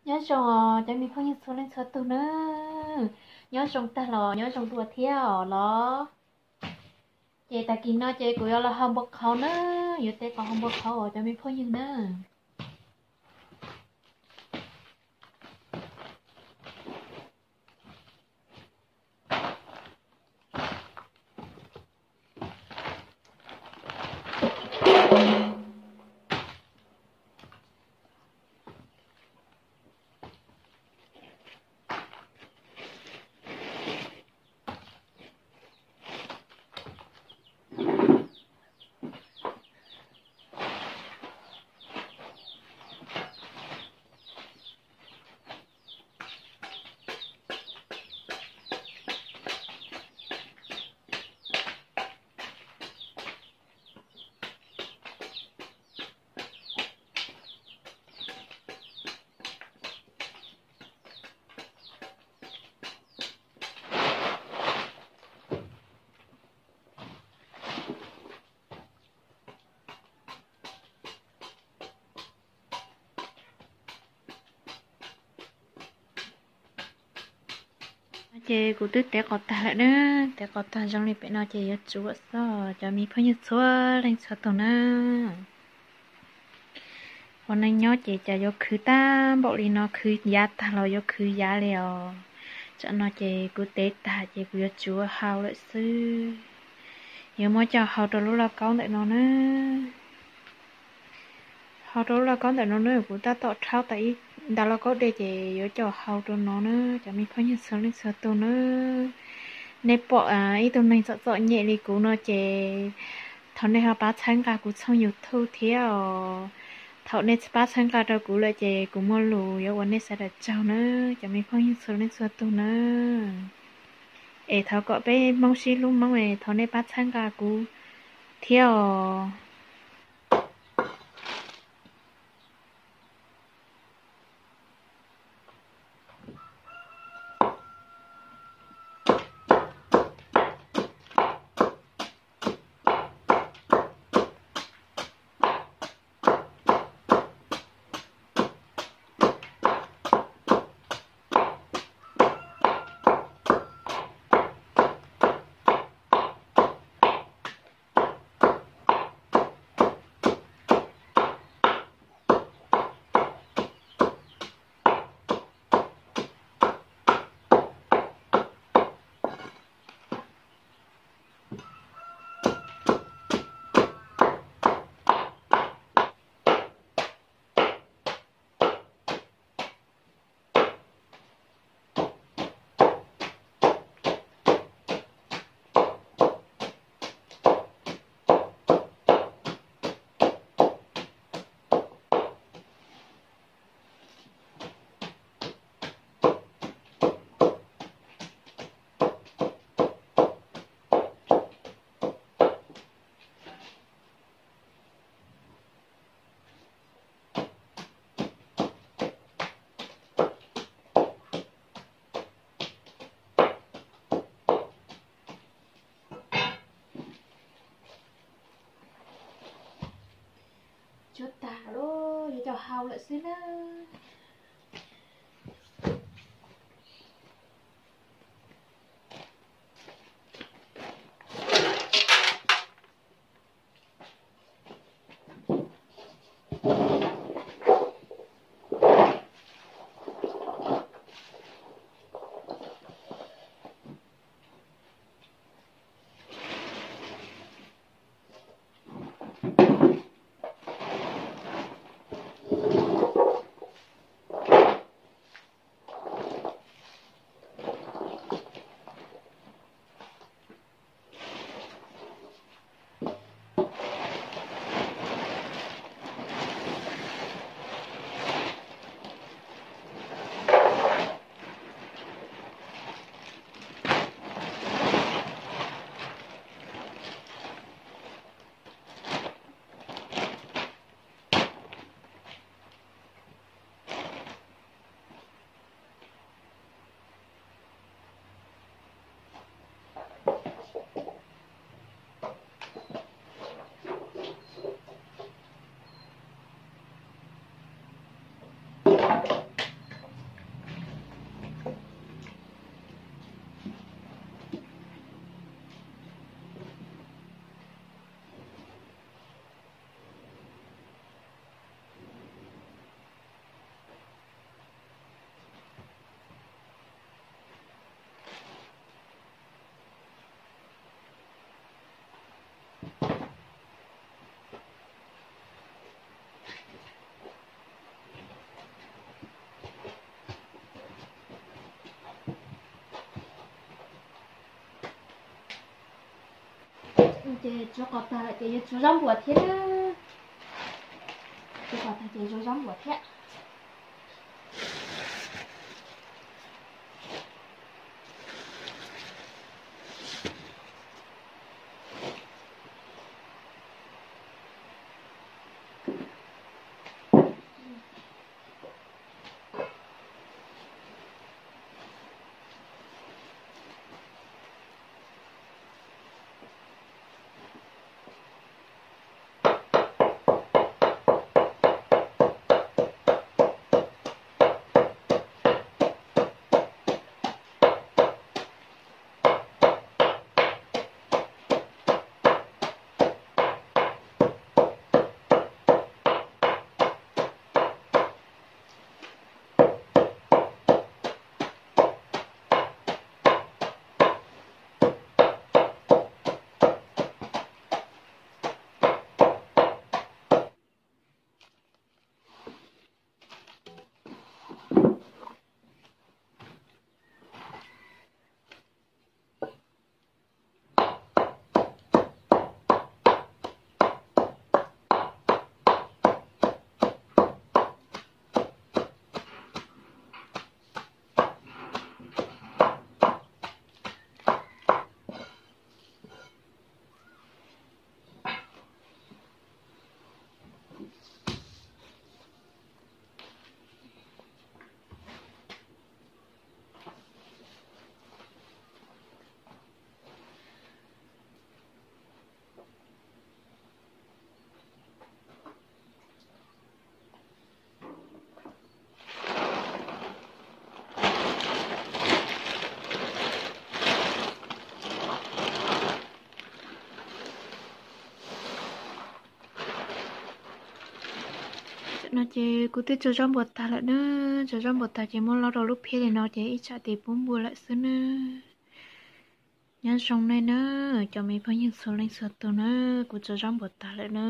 Nyob zoo os cov me phooj ywg txhua leej txhua tug na. Nyob zoo tag los nyob zoo dua thiab os los. Ces tag kis no ces kuv yuav los hau npua qhauv na, yuav teb qos hau npua qhauv os cov me phooj ywg na. Ces kuv twb tev qos tag lawm na, tev qos tag zoo li pem no ces yuav tsuav xwb cov me phooj ywg txhua leej txhua tug na. Ua neej nyob ces cas yuav khwv tag npaum li no, khwv yav tag los yuav khwv yav li os. Tsam no ces kuv tev tag ces kuv yuav tsuav hau lawm xwb. Yuav muab coj hau rau lub lauj kaub ntawm no na. Hau rau lub lauj kaub ntawm no na, kuv tab tom rhaub tau ib nta lauj kaub dej ces yuav coj hau rau no na, cov me phooj ywg txhua leej txhua tug na. Nej pom ib tug neeg txom txom nyem li kuv no ces thov nej ho pab txhawb nqa kuv tshooj YouTube thiab os. Thaum nej pab txhawb nqa rau kuv lawm ces kuv muaj lus yuav ua nej sawv daws tsaug na, cov me phooj ywg txhua leej txhua tug na. Es thov kom peb Hmoob sib hlub Hmoob es thov nej pab txhawb nqa kuv thiab os. Tsuav tag lawm, yuav coj hau lawm xwb na. Ces tsuav qos tag lawm ces yuav tsuav zaub npuas thiab na. Tsuav qos tag ces tsuav zaub npuas thiab. Tam no ces kuv twb tso zaub npuas tag lawm na. Tso zaub npuas tag ces muab lob rau lub phiab li no ces ib tsam ces pub npua lawm xwb na. Nyob zoo nej na, cov me phooj ywg txhua leej txhua tus na, kuv tso zaub npuas tag lawm na.